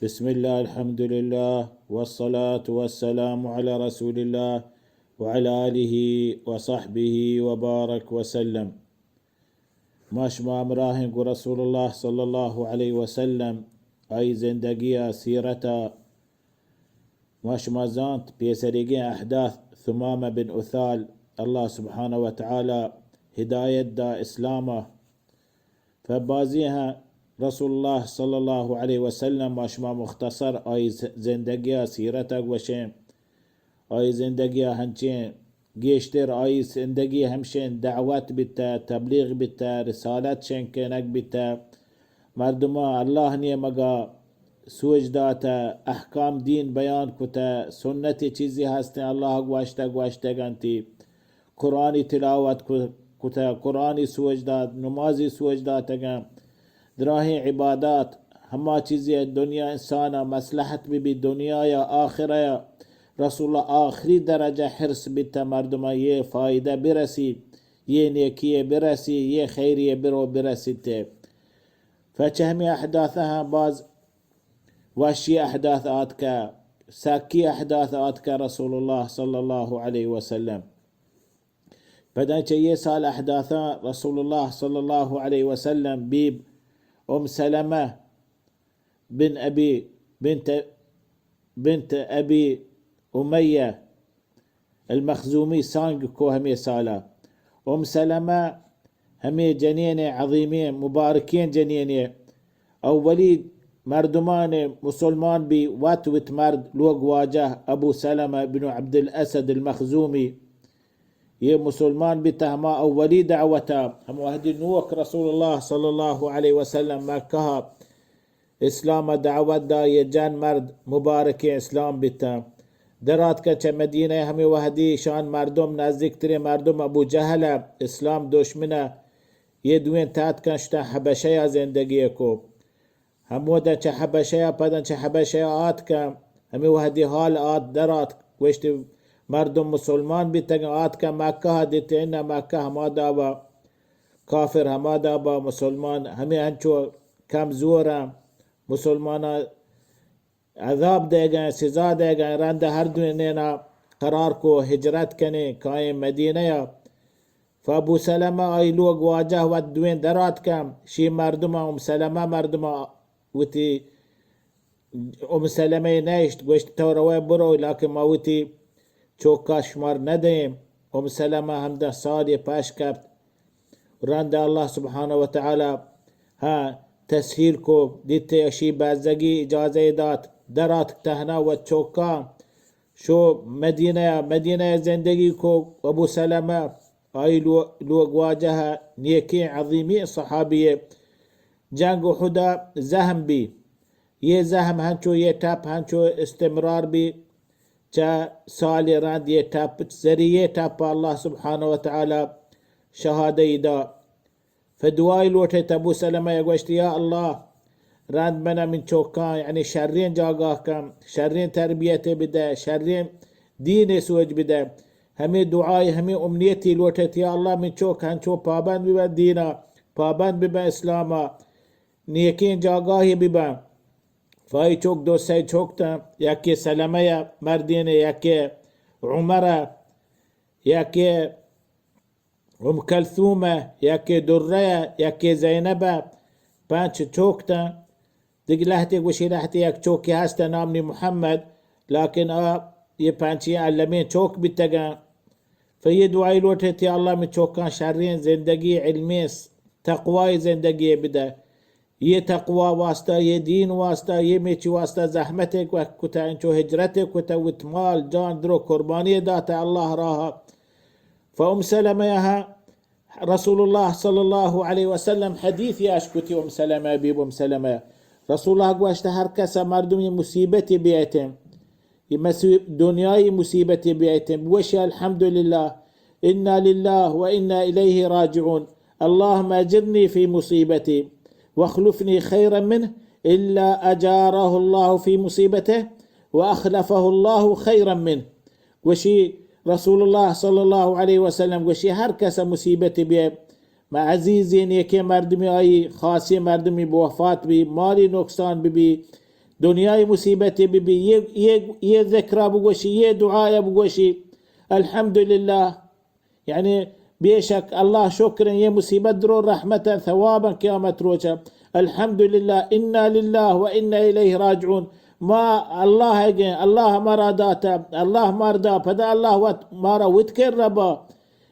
بسم الله، الحمد لله، والصلاة والسلام على رسول الله وعلى آله وصحبه وبارك وسلم. ما شما همراهين گو رسول الله صلى الله عليه وسلم، آئی زندگی ء سیرت ء ما شما زانت، پیسریگیں احداث ثمامہ بن اثال، اللہ سبحانہ و تعالی ہدایت دا اسلام ء. فبازی ہاں رسول اللہ صلی اللہ علیہ وسلم ما شما مختصر آئی ز-، زندگی ء سیرت ء گوشیں. آئی زندگی ء ہنچیں گیشتر آئی زندگی ہمشیں دعوت بیتہ، تبلیغ بیتہ، رسالت شنگ کنگ بیتہ، مردماں اللہ نیمگا سوج داتہ، احکام دین بیان کتہ، سنت چیزی ہستیں اللہ گوشتہ گوشتگ انتی، قرآنی تلاوت ک-، کتہ، قرآنی سوج دات، نمازی سوج داتگاں، دراہیں عبادات، ہما چیزی دنیا انسان ء مصلحت بہ بی، دنیا یا آخرہ یا رسول اللہ آخری درجہ حرص بیتہ مردماں یہ فائدہ برسی، یہ نیکی برسی، یہ خیری برو برسیتے. فچہ ہمیں احداث ہاں باز وشی احداث آتکہ، سکی احداث آتکہ رسول اللہ صلی اللہ علیہ وسلم. پدا چہ یہ سال احداثاں رسول اللہ صلی اللہ علیہ وسلم بیب ام سلمہ بن ابی، بنت، بنت ابی امیہ المخزومی سانگ کو ہمے سالا. ام سلمہ ہمے جنین عظیمیں مبارکیں جنین اولی مردمان مسلمان بی، وت وت مرد لوگ واجہ ابو سلمہ بن عبد الاسد المخزومی. یہ مسلمان بیتہ ہما اولی دعوتا، ہم وحدی نوک رسول اللہ صلی اللہ علیہ وسلم مکہ اسلام دعوت دا، یہ جن مرد مبارکیں اسلام بیتہ. دراتکہ چہ مدینہ ہمے وحدی شان مردم، نزدیکترین مردم ابو جہل اسلام دشمنہ، یہ دوئیں تاتکن شتہ حبشہ یا زندگی کو. ہمودا چہ حبشہ ء، پدا چہ حبشہ ء آتکاں، ہمے وہدی حال آت در آتک، گوشت مردم مسلمان بیتگ، آتکاں مکہ ء، دیتے اناں مکہ ہما دابا کافر، ہما دابا مسلمان، ہمے انچو کمزوراں، مسلماناں عذاب دئیگاں، سزا دئیگاں، رند ہر دوئینینا قرار کو ہجرت کنیں، کائیں مدینہ ء. فابو سلمہ آئی لوگ واجہ وت دوئیں در آتکاں، شی مردماں، ام سلمہ مردماں وتی ام سلمہ ء نئشت، گوشت تو روئے برو، لکن ما وتی چوکا شمار ندئیں. ام سلمہ ہمدا سالے پش کپت. رند اللہ سبحانہ و تعالی ہاں تسہیل کو، دیتے اشی بزگی اجازہ دات، در آتک تہنا و چوکا شو مدینہ، مدینہ زندگی کو. ابو سلمہ آئی لو-، لوگ واجہ نیکیں عظیمی صحابی. جنگ احد زہم بی، یہ زہم ہنچو یہ ٹپ ہنچو استمرار بی، چہ سال رند یہ ٹپ ذریعے ٹپ اللہ سبحانہ و تعالی شہادہ دا. فدعائی لوٹے ابو سلمہ ء گوشت، یا اللہ، رند منا من چوکاں، یعنی شریں جاگاہ کن، شریں تربیت بدے، شریں دین سوج بدے. ہمیں دعائی، ہمیں امنیتی لوٹے، یا اللہ، من چوک ہنچو پابند ببن دینا، پابند ببن اسلاما، نیکیں جاگاہی ببن. فائی چوک دو سئے چوک تاں، یکے سلمہ ء مردین، یکے عمر ء، یکے ام کلثوم ء، یکے درہ ء، یکے زینب ء، پنچ چوک تاں. دگہ لہتے گوشی لہتے یک چوکے ہست نام نی محمد، لکن آ یہ پنچی المی چوک بیتگاں. فیہ دعائی لوٹے، یا اللہ، من چوکاں شریں زندگی علمیں تقوی زندگی بدہ. یہ تقوی واسطہ، یہ دین واسطہ، یہ میچی واسطہ زحمت کتہ، انچو ہجرت کتہ، وت مال جان درو قربانی داتہ اللہ راہ. فام سلمہ ہاں رسول اللہ صلی اللہ علیہ وسلم حدیث یاش کتی، ام سلمہ، بیب ام سلمہ، رسول اللہ گوشت، ہر کس مردم یہ مصیبت بیایتیں، یہ مصیب-، دنیای مصیبت بیایتیں، بوشی الحمدللہ، انا للہ و انا الیہ راجعون، اللهم اجرنی فی مصیبتی واخلفنی خیرا منه، الا اجاره الله فی مصیبته واخلفه الله خیرا منه. گوشی رسول اللہ صلی اللہ علیہ وسلم گوشی، ہر کس مصیبت بیئے، ما عزیزی نیکیں مردمی آئی خاصی مردمی بوفات بی، مالی نقصان بی بی، دنیای مصیبتے ببی، یہ، یہ، یہ ذکرہ بگوشی، یہ دعایا بگوشی، الحمدللہ، یعنی بے شک اللہ شکر ایں، یہ مصیبت درو رحمت ایں، ثواب ایں قیامت روچا۔ الحمدللہ، انا للہ و انا الیہ راجعون۔ ما اللہ گیں، اللہ مارا داتا، اللہ مار دا، پدا اللہ وت مارا وت کر ربا۔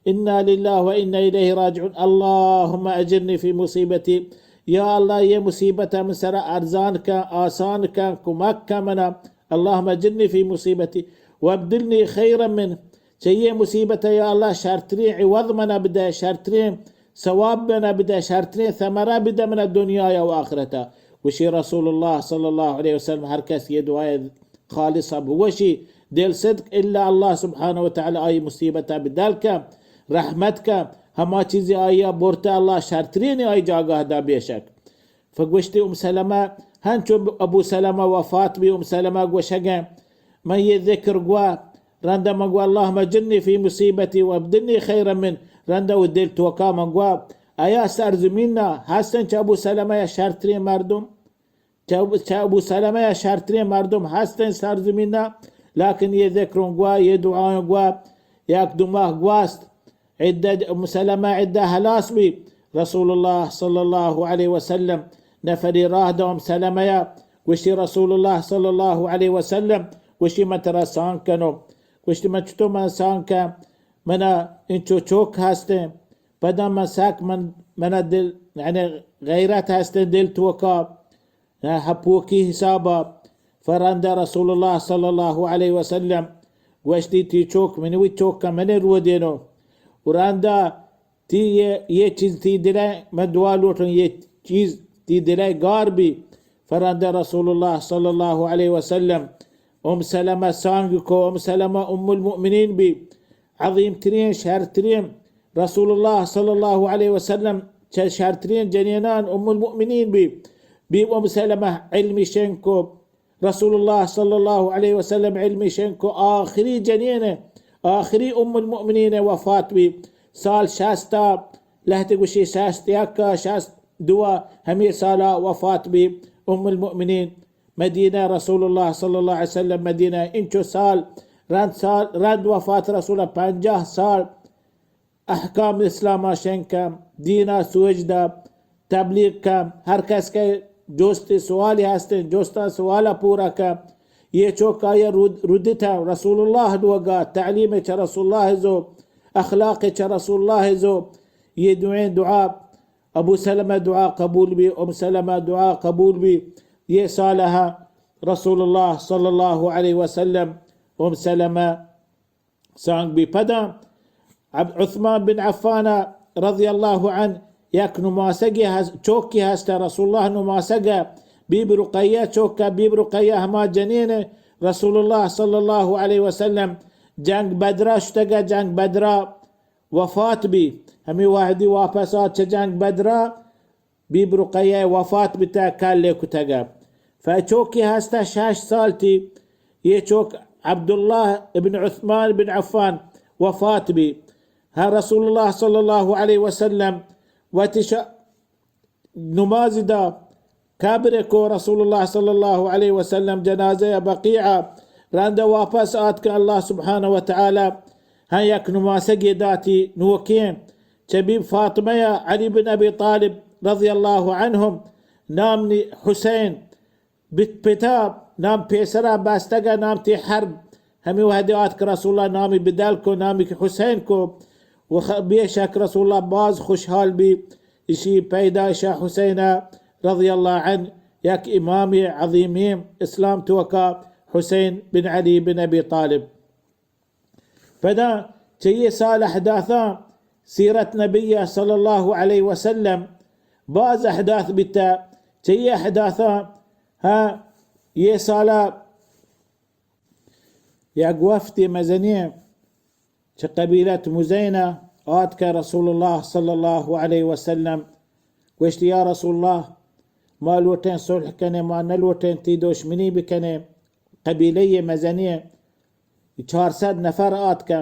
انا للہ و انا الیہ راجعون۔ اللہم اجرنی فی مصیبتی۔ یا اللہ، یہ مصیبت من سرا ارزان کن، آسان کن، کمک کن منا۔ اللہم اجرنی فی مصیبتی وابدلنی خیرا من۔ چہ یہ مصیبت یا اللہ شرترین عوض منا بدے، شرترین ثواب منا بدے، شرترین ثمرہ بدے منا دنیا و آخرتا۔ گوشی رسول اللہ صلی اللہ علیہ وسلم، ہر کس یہ دعائے خالصہ بگوشی، دل صدق، الا اللہ سبحانہ و تعالی آئی مصیبتا بدل کا، رحمت کا، ہما چیزی آئی برتا اللہ شرترین آئی جاگہ دا بے شک۔ فگوشتی ام سلمہ، ہنچو ابو سلمہ وفات بی، ام سلمہ گوشگیں، من یہ ذکر گوا، رندا من گوا، اللہم اجرنی فی مصیبتی و ابدلنی خیرا من، رندا و دل توکا من گوا، آیا سرزمینا ہستن چہ ابو سلمہ یا شرترین مردم؟ چہ، چہ ابو سلمہ یا شرترین مردم ہستن سرزمینا، لیکن یہ ذکروں گوا، یہ دعایوں گوا، یک دو ماہ گواست، عدہ، ام سلمہ عدہ ہلاس بی، رسول اللہ صلی اللہ علیہ وسلم نفری راہ دا ام سلمہ یا، گوشتی رسول اللہ صلی اللہ علیہ وسلم، گوشتی من ترا سانگ کنو، گوشتی من چطور من سانگ کن، منا انچو چوک ہستیں، پدا من سک من، منا دل، یعنی غیرت ہستیں دل توکا، ہپوکی حسابا۔ فرندا رسول اللہ صلی اللہ علیہ وسلم گوشتی، تی چوک منی وی چوک کا منی رو دینو۔ و رندا تی یہ، یہ چیز تی دلے، من دعا لوٹوں، یہ چیز تی دلے گار بی۔ فرندا رسول اللہ صلی اللہ علیہ وسلم ام سلمہ سانگ کو، ام سلمہ ام المؤمنین بی۔ عظیم ترین، شر ترین، رسول اللہ صلی اللہ علیہ وسلم چہ شر ترین جنینان ام المؤمنین بی، بی ام سلمہ علمی شنگ کو، رسول اللہ صلی اللہ علیہ وسلم علمی شنگ کو، آخری جنین، آخری ام المؤمنین وفات بی، سال شست، لہتے گوشی شست یک، شست دو، ہمے سالا وفات بی ام المؤمنین۔ مدینہ رسول اللہ صلی اللہ علیہ وسلم مدینہ انچو سال، رند سال، رند وفات رسول پنجاہ سال احکام اسلام ء شنگ کن، دین ء سوج دہ، تبلیغ کن، ہر کس کہ جست سوالی ہستیں، جستاں سوال ء پورا کن۔ یہ چوک آئی ء رد-، ردتا رسول اللہ لوگا، تعلیم چہ رسول اللہ زو، اخلاق چہ رسول اللہ زو۔ یہ دوئیں دعا، ابو سلمہ دعا قبول بی، ام سلمہ دعا قبول بی۔ یہ سالہ رسول اللہ صلی اللہ علیہ وسلم ام سلمہ سانگ بی۔ پدا عب-، عثمان بن عفان رضی اللہ عنہ یک نماسگی ہس-، چوکی ہست رسول اللہ نماسگ، be be Ruqaiya Chowk, be be Ruqaiya ہما جنین رسول اللہ صلی اللہ علیہ وسلم جنگ بدرا شتگ، جنگ بدرا وفات بی۔ ہمی وحدی واپس آت چہ جنگ بدرا، بی بی رقیہ وفات بتہ، کلے کتگ۔ فچوکی ہستہ شش سال تی، یہ چوک عبداللہ ابن عثمان بن عفان وفات بی۔ ہاں رسول اللہ صلی اللہ علیہ وسلم وتی ش-، نماز دا، قبر کو رسول اللہ صلی اللہ علیہ وسلم جنازہ بقیعہ، رند واپس آت کہ اللہ سبحانہ و تعالی ہاں یک نماسگی داتی نوکیں چہ بی فاطمہ یا علی بن ابی طالب رضی اللہ عنہم نام نی حسین بت پتا نام پیسرا بستگا نام تی حرب۔ ہمی وحدی آت کہ رسول اللہ نامی بدل کو، نامی کہ حسین کو۔ و خ-، بے شک رسول اللہ باز خوشحال بی اشی پیدائش حسین رضی اللہ عنہ، یک امام عظیمی اسلام توکا حسین بن علی بن ابی طالب۔ پدا چہ یہ سال احداثاں سیرت نبی صلی اللہ علیہ وسلم باز احداث بیتا۔ چہ یہ احداثاں ہاں یہ سالا یک وفد مزنی چہ قبیلت مزینہ آتکہ رسول اللہ صلی اللہ علیہ وسلم گوشت، یا رسول اللہ، ما لوٹیں صلح کنے، ما نلوٹیں تی دشمنی بکنے۔ قبیلہ مزنی چار صد نفر آتکہ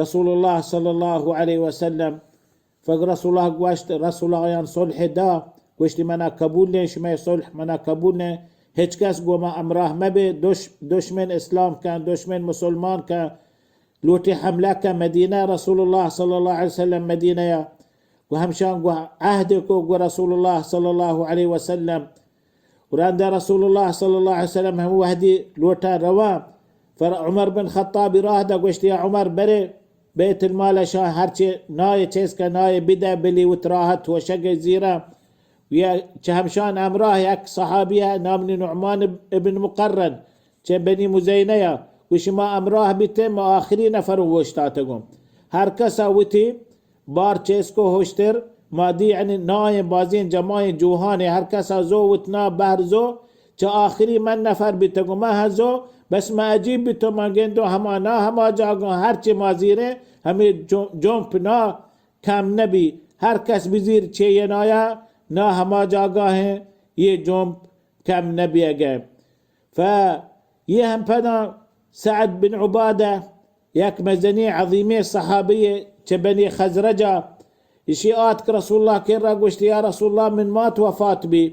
رسول اللہ صلی اللہ علیہ وسلم۔ فگ رسول اللہ گوشت، رسول اللہ آیان صلح دا، گوشتی منا قبول نیں، شمئے صلح منا قبول نیں، ہچ کس گوں ما ہمراہ مبے، دش-، دشمن اسلام کن، دشمن مسلمان کن، لوٹی حملہ کن مدینہ، رسول اللہ صلی اللہ علیہ وسلم مدینہ یا، گو ہمشان گو عہد کو گو رسول اللہ صلی اللہ علیہ وسلم۔ و رندا رسول اللہ صلی اللہ علیہ وسلم ہم وہدی لوٹا رواں، فر عمر بن خطاب راہ دا گوشت، یا عمر، برے بیت المال شان ہرچے نائے چیز کا نائے بدہ بلی وت راحت و شگ زیرا۔ و یا چہ ہمشان ہمراہ یک صحابی ہے نام نعمان ابن مقرن، چہ بنی مزینہ یا، گوشی ما ہمراہ بیتیں، ما آخری نفر وشتاتگوں۔ ہر کسا وتی بار چیز کو ہوشتر، مادی یعنی نائیں بازیں جمائیں جوہانے، ہر کسا زو وتنا بہر زو، چہ آخری من نفر بیتگوں، من ہزو، بس من عجیب بیتوں، من گندوں ہما نا ہما جاگہ ہرچی ما زیریں، ہمیں جو-، جمپ نا کم نبی، ہر کس بزیر چے یہ نایا نا ہما جاگہ ہیں، یہ جمپ کم نبی اگے۔ ف یہ ہم پدا سعد بن عبادہ، یک مزنی عظیمی صحابی چہ بنی خزرجا، اشی آتک رسول اللہ کرا گوشت، یا رسول اللہ، من مات وفات بی،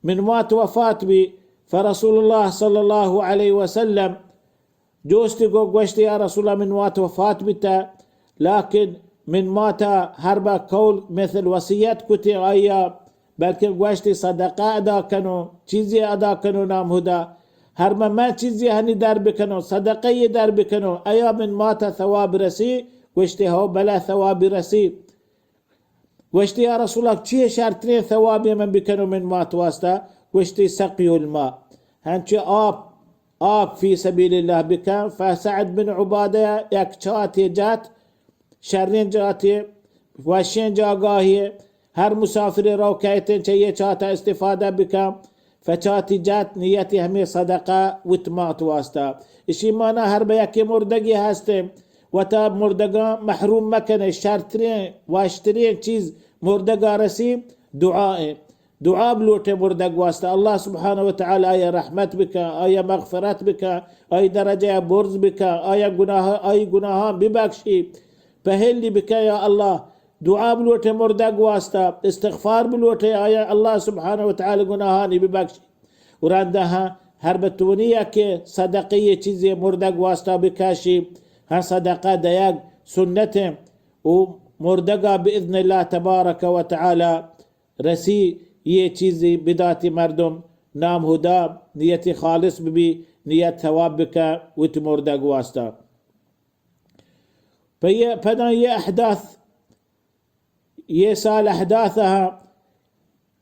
من مات وفات بی، فرسول اللہ صلی اللہ علیہ وسلم جوستی گو گوشتی، یا رسول اللہ، من مات وفات بیتا، لکن من مات ہر با قول مثل وصیت کتی آیا، بلکن گوشتی صدقہ ادا کنو، چیزی ادا کنو نام ہدا، ہر ما من چیزی ہنی در بکنو، صدقہ یہ در بکنو، ایا من مات ثواب رسی؟ گوشتی ہو بلا ثواب رسی۔ گوشتی، یا رسول اللہ، چی شرترین ثوابی من بکنو من مات واسطہ؟ گوشتی، سقی الماء، ہنچو آپ، آپ فی سبیل اللہ بکن۔ فسعد بن عبادہ یک چاتے جات، شرین جاتے، وشین جاگاہی، ہر مسافر رو کہتیں چہ یہ چاتا استفادہ بکن۔ فچاتی جات نیتی ہمیں صدقہ وت مات واسطہ۔ اشی مانا ہر بہ یکے مردگی ہستیں، وتا مردگاں محروم مکنے، شرترین، واشترین چیز مردگا رسی دعا ایں۔ دعا بلوٹے مردگ واسطہ، اللہ سبحانہ و تعالی آیا رحمت بکن، آیا مغفرت بکن، آئی درجہ برز بکن، آیا گناہ، آئی گناہاں ببخشی، پہلی بکن یا اللہ۔ دعا بلوٹے مردگ واسطہ، استغفار بلوٹے، آیا اللہ سبحانہ و تعالی گناہانی ببخشی۔ و رندا ہاں ہر بتونی کہ صدقہ یہ چیزے مردگ واسطہ بکشی، ہاں صدقہ دیگ سنت ہیں۔ و مردگا باذن اللہ تبارک و تعالی رسی یہ چیزی بداتی مردم نام ہدا نیتی خالص ببی، نیت ثواب بکا وتی مردگ واسطہ۔ پہ یہ، پدا یہ احداث، یہ سال احداث ہاں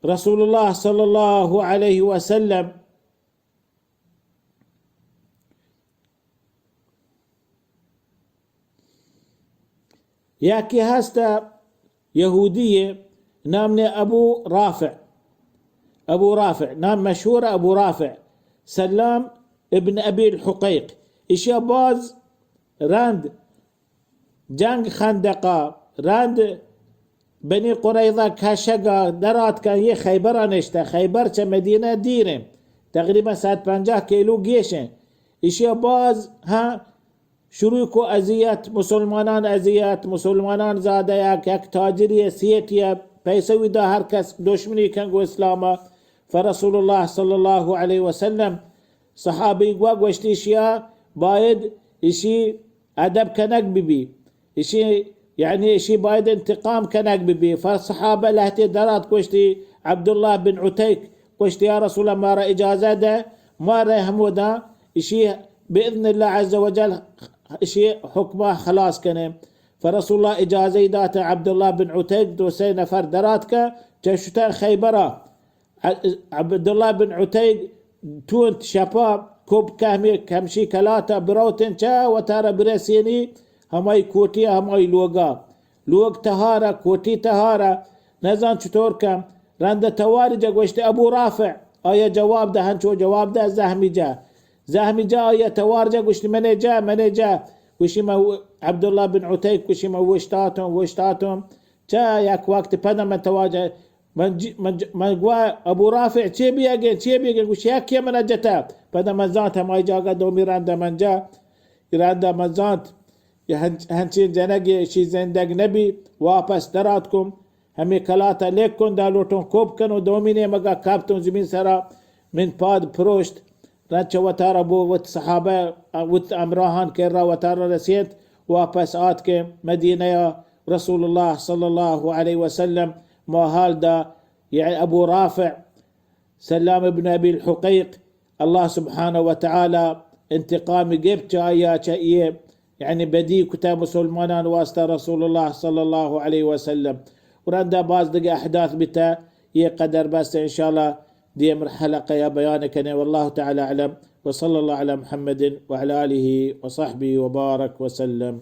رسول اللہ صلی اللہ علیہ وسلم یکے ہست یہودی نام نے ابو رافع، ابو رافع نام مشہور، ابو رافع سلام ابن ابی الحقیق۔ اشیا باز رند جنگ خندقا، رند بنی قریظہ کشگا دراتکا، یہ خیبرا نشتہ۔ خیبر چہ مدینہ دیریں، تقریباً صد پنجاہ کیلو گیشیں۔ اشیا باز ہاں شروع کو اذیت، مسلمانان اذیت، مسلمانان زادہ یک، یک تاجری سیٹی پیسہ ودا ہر کس دشمنی کن گو اسلام۔ فرسول اللہ صلی اللہ علیہ وسلم صحابی گوا گوشتی، اشیا باید اشی ادب کنگ ببی، اشی، یعنی اشی باید انتقام کنگ ببی۔ فصحابہ لہتے درات گوشتی عبداللہ بن عتیق، گوشتی، یا رسول اللہ، مارا اجازہ دے، مارا ہمودا اشی باذن اللہ عز و جل اشی حکمہ خلاص کنے۔ فرسول اللہ اجازہ دات عبداللہ بن عتیق دو سے نفر درات کا چہ شتن خیبرہ۔ عبداللہ بن عتیق تونت شپا کوپکہ ہمے کمشی کلاتا بروتن چہ وتارا برسینی ہمائی کوٹی ہمائی لوگا۔ لوگ تہارا، کوٹی تہارا، نزان چطور کن۔ رند تواری جا گوشت ابو رافع، آیا جواب دہ، ہنچو جواب دہ زہمی جا۔ زہمی جا آیا توار جا گوشت منے جا، منے جا۔ گوشی من و-، عبداللہ بن عتیق گوشی من وشتاتم، وشتاتم۔ چہ یک وقت پدا من تواجہ من ج-، من ج-، من گوا ابو رافع چے بیگیں، چے بیگیں؟ گوشی یکے من جتا۔ پدا من زانت ہمائی جاگہ دومی رندا من جا، رندا من زانت کہ ہنچ-، ہنچیں جنگے شی زندگ نبی۔ واپس دراتکم، ہمے کلاتا لیک کن، دا لوٹوں کوپ کنوں، دومی نیمگا کپتوں زمین سرا۔ من پاد پروشت، رند چہ وتارا بو وت صحابہ، وت امراہان کرا وتارا رسینت، واپس آتکیں مدینہ یا رسول اللہ صلی اللہ علیہ وسلم ما حال دا، یعنی ابو رافع سلام ابن ابی الحقیق، اللہ سبحانہ و تعالی انتقام گپت چہ آیا چہ یہ، یعنی بدی کتا مسلمانان واسطہ رسول اللہ صلی اللہ علیہ وسلم۔ و رندا باز دگہ احداث بتا، یہ قدر بس، انشاءاللہ دیم حلقہ یا بیان کنے۔ واللہ تعالی اعلم، وصلی اللہ علی محمد وعلی آلہ وصحبہ وبارک وسلم۔